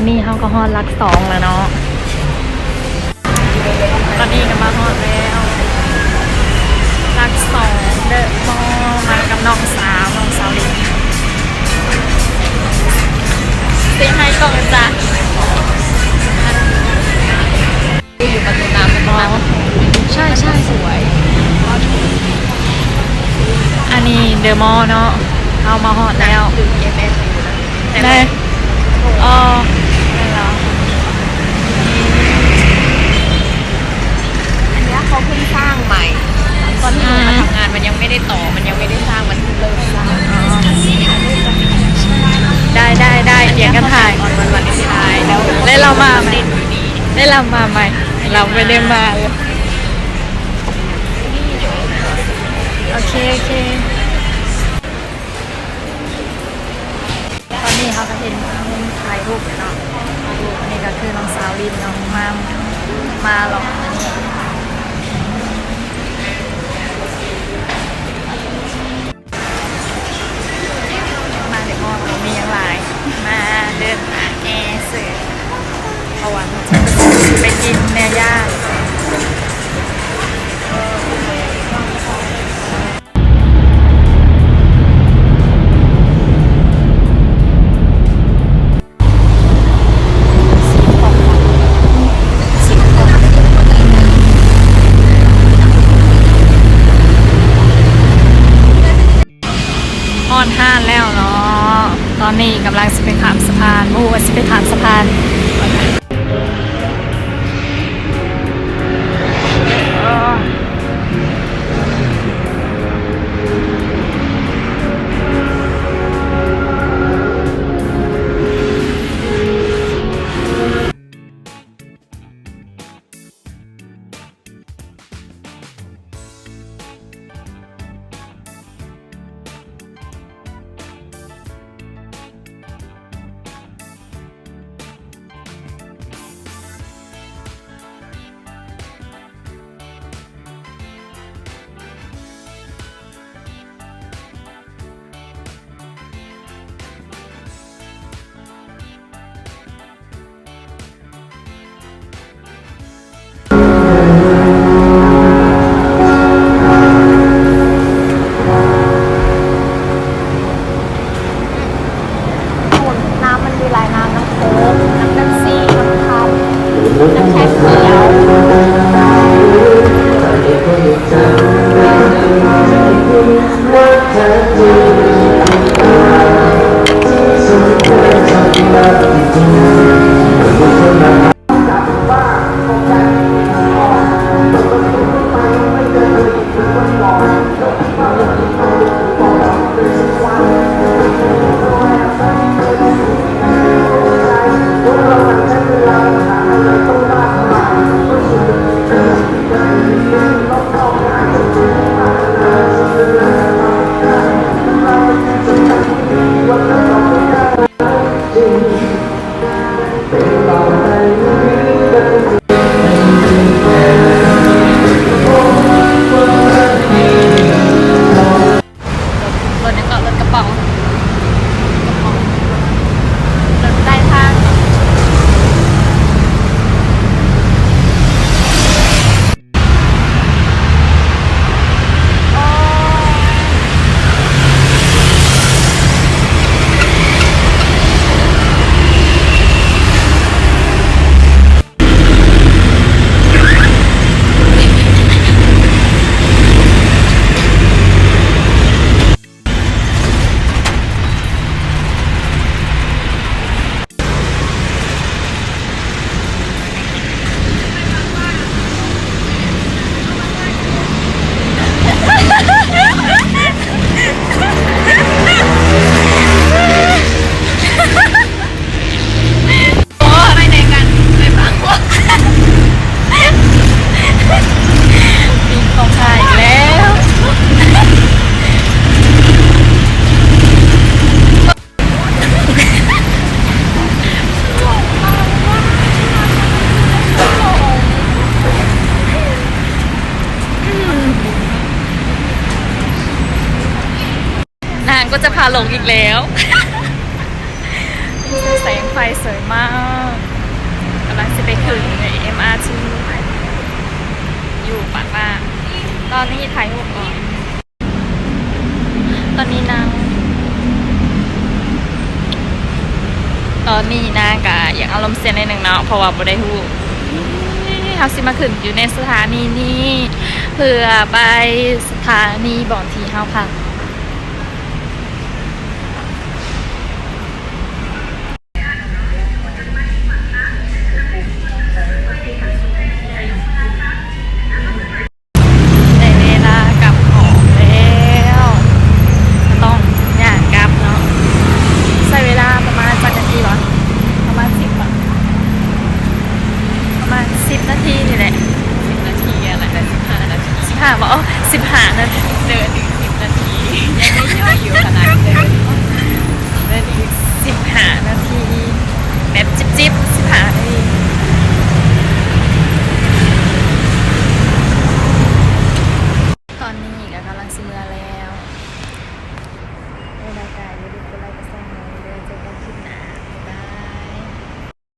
ນີ້ເຮົາກໍຮອດຫຼັກສອງແລ້ວເນາະ. ຕອນນີ້ກໍມາຮອດແລ້ວ ຫຼັກສອງເດີມໍ ມາກັບນ້ອງສາວ ນ້ອງສາວລິນ. ເຊຮາຍກ່ອນຈ້າ. ຢູ່ປະຕູນ້ຳ ປະຕູນ້ຳ. ອໍ ໃຊ່ໆ ສວຍ. ອັນນີ້ເດີມໍເນາະ ເຮົາມາຮອດແລ້ວ. ແມ່ນ ອໍ ແມ່ນແລ້ວ. ອັນເນີ້ຍເຂົາເພິ່ງສ້າງໃໝ່ ຕອນທີ່ ອືມ ມາທຳງານມັນຍັງໄມ່ໄດ້ຕໍ່ ມັນຍັງໄມ່ໄດ້ສ້າງ ມັນເພິ່ງເລີ່ມສ້າງ. ອໍ ໄດ້ໆໆ ປ່ຽນກັນຖ່າຍ. ອັນເນີ້ຍເຂົາສ້າງຕອນວັນວາເລັນທາຍແລ້ວ ແລ້ວເຮົາມາໃໝ່ ແລ້ວເຮົາມາໃໝ່ ເຮົາໄປເດີນມາເລີຍ. ໂອເຄ ໂອເຄ. ຕອນນີ້ເຮົາກໍເຫັນມຸມຖ່າຍຮູບແລ້ວເນາະ. ອັນນີ້ກໍຄືນ້ອງສາວລິນ ນ້ອງມາມ ມາຫຼອກອັນນີ້ ມາເດມອນ ມີຫຍັງຫຼາຍ ມາເດີນຫາແອເສີ ເພາະວ່າເຮົາຈະໄປກິນເນື້ອຍ່າງ. ຮອດຮ້ານແລ້ວເນາະ ຕອນນີ້ກຳລັງຊິໄປຂ້າມສະພານ ບໍ່ຮູ້ວ່າຊິໄປຂ້າມສະພານ. ນ້ຳມັນມີຫຼາຍນ້ຳ ນ້ຳໂຄ້ກ ນ້ຳເປັບຊີ ນ້ຳຄຳ ນ້ຳແຂງຂຽວ. ລົດຫຍັງເກາະ ລົດກະປ໋ອງ ກະປ໋ອງ ລົດໃຕ້ທາງ. ໂອ້ ໄປໃນກັນ ໄປບາງພວກ ມີຂອງຂາຍອີກແລ້ວ. ນາງກໍຈະພາຫຼົງອີກແລ້ວ. ແສງໄຟສວຍມາກ. ກຳລັງຊິໄປຂຶ້ນເອັມອາທີຢູ່ປາກປາ. ຕອນນີ້ຖ່າຍຮູບກ່ອນ. ຕອນນີ້ນາງ ຕອນນີ້ນາງກະຢາກອາລົມເສຍໜ້ອຍໜຶ່ງເນາະ ເພາະວ່າບໍ່ໄດ້ຮູ້ ເຮົາຊິມາຂຶ້ນຢູ່ໃນສະຖານີນີ້ ເພື່ອໄປສະຖານີບ່ອນທີ່ເຮົາພັກ. ໄດ້ເວລາກັບຫ້ອງແລ້ວ ກໍຕ້ອງຍ່າງກັບເນາະ. ໃຊ້ເວລາປະມານຈັກນາທີວະ? ປະມານສິບ ປະມານສິບນາທີນີ້ແຫຼະ. ສິບນາທີ ອະ ແລ້ວກໍສິບຫ້ານາທີ. ສິບຫ້າບໍ່? ສິບຫ້ານາທີ. ເດີນອີກສິບນາທີ ຍັງໄດ້ຍ່ອຍຢູ່ຂະໜາດເດີນ ເດີນອີກສິບຫ້ານາທີ ແບບຈິບໆ ສິບຫ້ານາທີ.